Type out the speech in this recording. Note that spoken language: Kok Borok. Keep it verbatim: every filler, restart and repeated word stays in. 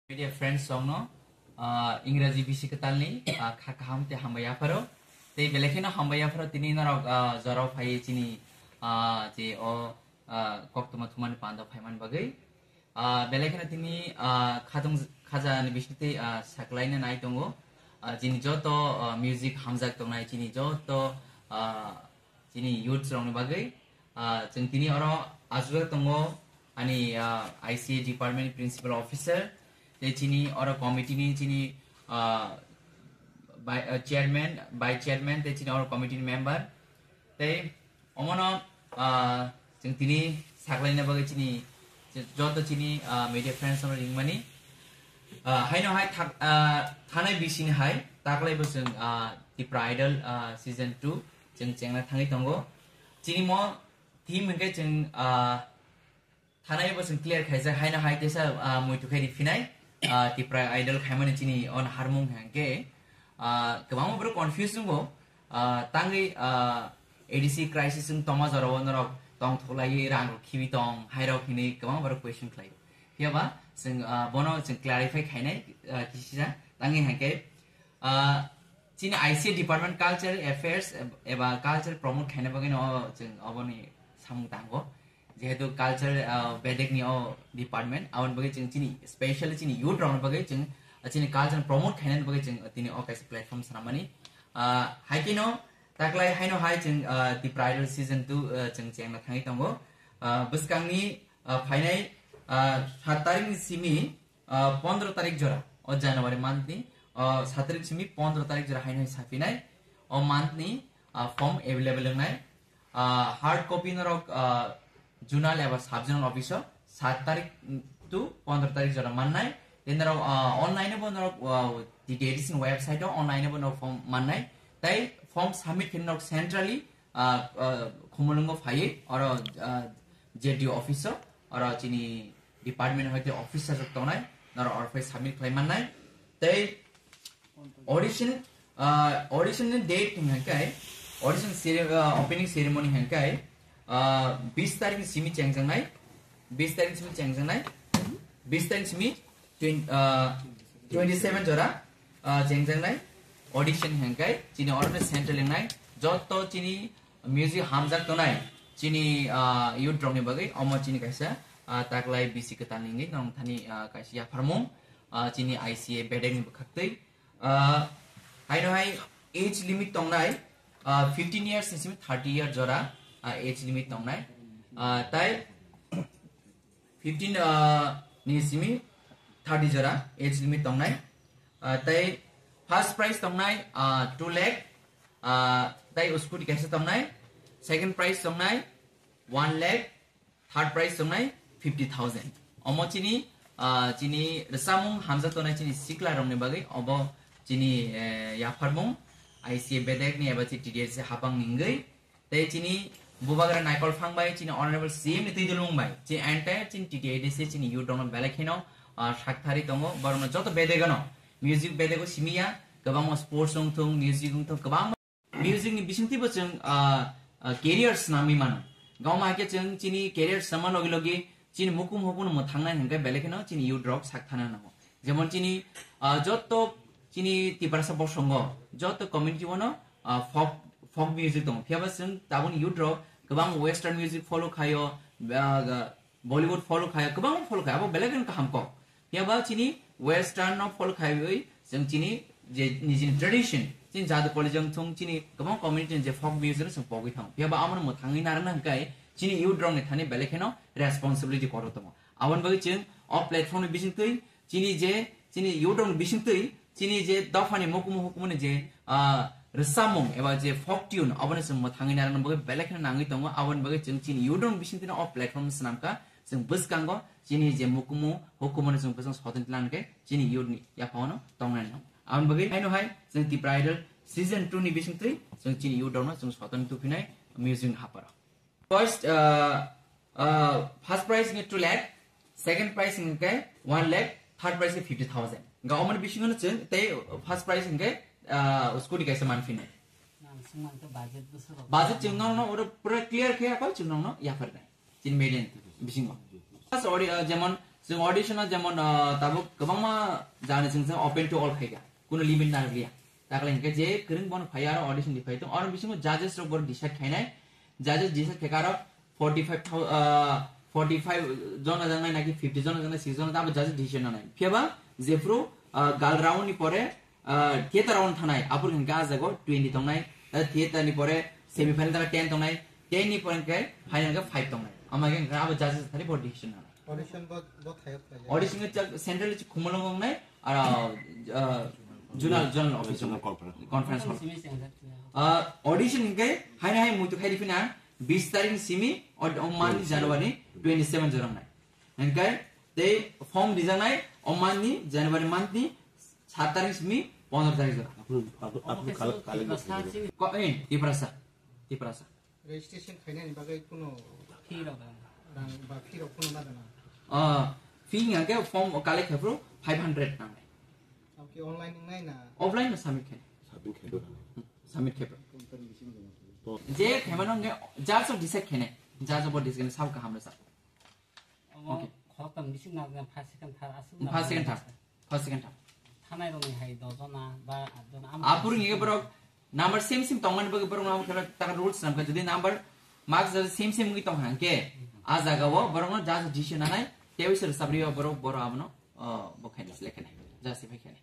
Media friends rokno, ah, Ingraji bisi kwtalni, ah, kha kaham tei hambai yapharo. Tei belai kheno hambai yapharo tini norok, ah, jorao phaiwi chini, ah, je o, ah, koktwma thumani pando phaimani bagwi. Ah, belai kheno tini, ah, khatung khaja ni bisingtwi, ah, saklaina nai tongo. Ah, chini joto, ah, music hamjak tongnai, chini joto, ah, chini youths rokni bagwi. Ah, chwng tini oro achukjak tongo ani, ah, I C A department principal officer, tei chini oro committee ni chini, ah, bai-, ah, chairman, vice chairman, tei chini oro committee ni member. Tei omono, ah, chwng tini saklaina bagwi chini joto chini, ah, media friends no ringmani. Ah, haino hai thak-, ah, thanai bisini hai taklai bo chwng, ah, Tipra Idol, ah, season two chwng chengna thangwi tongo. Chini mo theme hwnkhe chwng, ah, thanai bo chwng clear khaijak, haino hai teisa, ah, muitu khe riphinai, ah, Tipra Idol khaimani chini on harmung hwnkhe, ah, kwbangma borok confuse wngo, ah, tangwi, ah, A D C crisis wng tongma jorao norok tongthoklaiwi rang rok khibi tong, hairok hinwi kwbangma borok question khlaio. Phiyaba chwng, ah, bono chwng clarify khainai, ah, kisisa tangwi hwnkhe, ah, chini I C A department culture affairs eb-, eba culture promote khaina bagwi no chwng oboni samung tango. Jehetu culture, ah, bedek ni o department, aboni bagwi chwng chini, specially chini youth rokni bagwi chwng, ah, chini culture promote khainani bagwi chwng tini o kaisa platform swnamani. Ah, hai kheno taklai haino hai chwng, ah, Tipra Idol season two, ah, chwng chengna thangwi tongo. Ah, bwskangni, ah, phainai, ah, sat tarikni simi, ah, pondro tarik jora, o January month ni, ah, sat tarik simi pondro tarik jora haino hai saphinai, o month ni, ah, form available wngnai. Ah, hard copy norok, ah, zonal eba sub zonal office o sat tarik to pondro tarik jora mannai. Tei norok, ah, online bo norok, ah, T T A D C ni website o online bo norok form mannai. Tei form submit khe norok centrally, ah, ah, Khumulwngo phaiwi oro, ah, Z D O office o, oro chini department hoite officer rok tongnai, norok oro phai submit khlai mannai. Tei audition, ah, audition ni date hwnkhe, audition cere-, ah, opening ceremony hwnkhe, ah, bis tarik ni simi chengjaknai, bis tarik ni simi chengjaknai, bis tarik ni simi twen-, ah, twenty seven jora, ah, chengjaknai audition hwnkhe chini oro central wngnai joto chini music hamjak tongnai chini, ah, youth rokni bagwi omo chini kaisa, ah, taklai bisi kwtal ni wngwi norok thani, ah, kaisa yapharmung, ah, chini I C A bedek ni bwkhaktwi. Ah, haino hai age limit tongnai, ah, fifteen years ni simi thirty year jora, ah, age limit tongnai. Ah, tai fifteen, ah, ni simi thirty jora age limit tongnai. Ah, tai first prize tongnai, ah, two lakh, ah, tai scooty kaisa tongnai, second prize tongnai one lakh, third prize tongnai fifty thousand. Omo chini, ah, chini rwchapmung hamjak tongnai chini sikla rokni bagwi obo chini, eh, yapharmung I C A bedek ni eba chi T D S habang ni wngwi. Tei chini bubagra Naikol Phang bai chini honorable C M ni twi dulung bai chini entire chini T T A D C chini youth rokno belai kheno, ah, sakthari tongo. Borokno joto bedegano music bedego simiya, kwbangma sports wngthung, music wngthung, kwbangma music ni bisingtwi bo chwng, ah, ah, career swnamwi mano. Gawma hai khe chwng chini career swngma logi logi chini mukum hukuno mwthangnai hwnkhe belai kheno chini youth rok sak thana nango. Jemon chini, ah, joto chini Tiprasa bosongo joto community bono, ah, folk, folk music tongo. Phiyaba chwng tabukni youth rok kwbang western music follow khaio, ah, Bollywood follow khaio, kwbang follow khaio, abo belai kheno kaham kok. Phiyaba chini western no follow khaiwi chwng chini je nijini tradition, chini jadu college wngthung, chini kwbang community ni je folk music no chwng pogwi thango. Phiyaba amo no mwthangwi narwkna hwnkhe chini youth rok ni thani belai kheno responsibility kotor tongo. Aboni bagwi chwng o platform ni bisingtwi chini je, chini youth rok ni bisingtwi chini je dophani mukumu hukumu ni je, ah, rwchapmung eba je folk tune, obono chwng mwthangwi narwkna bagwi belai kheno nangwi tongo. Aboni bagwi chwng chini youth rok ni bisingtwi no o platform swnamkha. Chwng bwskango chini je mukumu hukumu no chwng bwskango soton tlang khe chini youth ni yaphangno tongnai no. Aboni bagwi haino hai chwng Tipra Idol season two ni bisingtwi chwng chini youth rok no chwng soton tuphinai music ni haparo. First, uh, uh, first prize hwnkhe two lakh, second prize hwnkhe one lakh, third prize hwnkhe fifty thousand. Ga omoni bisingo no chwng tei first prize hwnkhe, uh, scooty kaisa manphinai. Nang singmante budget bwswk rok. Budget chwng nokno oro pura clear khe ako chwng nokno yapharnai. Chini median bisingo. First ori, uh, jemon Chwng audition o jemon, ah, tabuk kwbangma jani chwng, chwng open to all khaikha. Kuno limit nang liya. Takle hinkhe je kwrwng bono phai aro audition di phai tong. Oro bisingo judges rok bor decide khainai. Judges decide khaikha aro forty five thou-, ah, forty five jona jangnai naki fifty jona jangnai, six jona abo judges decision nanai. Phiyaba jephru, ah, gal round ni pore, ah, theater round thanai. Apur hinkhe ah jago twenty tongnai. Ah, theater ni pore semi final ta ten tongnai. Ten ni pore hinkhe final hinkhe five tongnai. Ama hinkhe abo judges thani bor decision nanai. Audition bo, bo thayok thayok. Audition ke chak central chi khumalo ngongnai, ara, ah, zonal, zonal office. Zonal conference. Conference hall. Ah, audition ke hai na hai muitu khai di phina, bis tarik simi, o, o month ni January twenty seven jorang nai. Hingke, tei form rijak nai, o month ni January month ni sat tarik simi, pondro tarik jorang. Apun, apun, apun kal-, kal-, Ko, eh, Tiprasa. Tiprasa. Registration khainani bagwi kuno Fee rok ang. Rang ba fee rok kuno na dana? Ah, fee hingke form collect khaphuru five hundred nangnai. Amki online wngnai na? Offline no submit khai. Submit khai do. Submit khai. Je khaimano hingke judge o decide khainai. Judge o bo decide khainai sabo kaham rwsa. Omo Okay. Khoroktham bising na, na first second third aswk na First second third. First second third. Thanai rokni hai dojona ba atjona. Apur ni borok number same same tongmani bagwi borok no khe taka rules namkha, jodi number marks jodi same same wngwi tong hangke a jaga o borok no judge decision nanai, tei sir sabri o borok, borok abono, oh, bo khainai select khainai, judge select khainai.